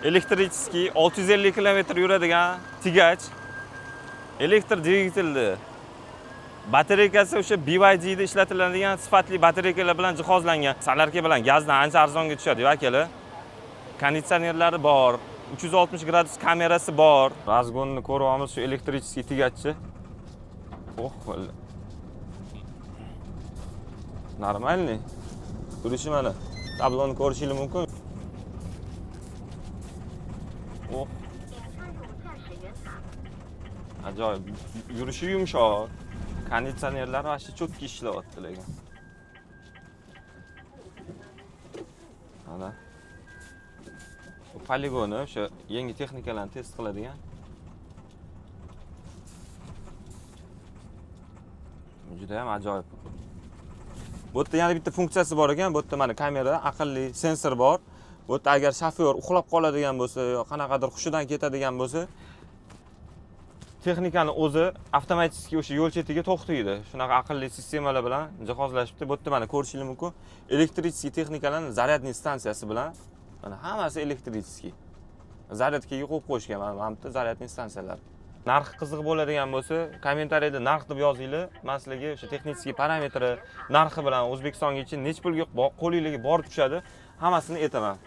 Электрический 650 kilometr yuradigan тягач. Elektr dvigatelli. Batareykasi o'sha BYD da ishlatiladigan sifatli batareykalar bilan jihozlangan. Solarka bilan gazdan ancha arzonga tushadi, akalar. Konditsionerlari bor, 360 gradus kamerasi bor. Разгон ni ko'ryapmiz shu электрический тягач ni. Oh, valla. Нормальный. Yurishi mana. Tabloni ko'rishingiz mumkin. Oh. Ajoyib. Yurishi yumshoq. Konditsionerlar вообще чётко ishlayapti lekin. Mana. Bu poligoni o'sha yangi texnikalarni test qiladigan. Juda ham ajoyib. Bu yerda yana bitta funksiyasi bor ekan. Bu yerda mana kamera, aqlli sensor bor. Bu yerda agar shofyor uxlab qoladigan bo'lsa yo qanaqadir hushidan ketadigan bo'lsa, texnikani o'zi avtomatik o'sha yo'l chetiga to'xtaydi. Shunaqa aqlli sistemalar bilan jihozlashibdi. Bu yerda mana ko'rishingiz mumkin. Электрический texnikalarning зарядный stansiyasi bilan mana hammasi электрический. Zaryadkaga qo'yib qo'yishgan mana bu yerda зарядный stansiyalar. Narxi qiziq bo'ladigan bo'lsa, kommentariyada narx deb yozinglar. Men sizlarga o'sha texnik parametri, narxi bilan O'zbekistongacha necha pulga qo'linglarga borib tushadi, hammasini aytaman.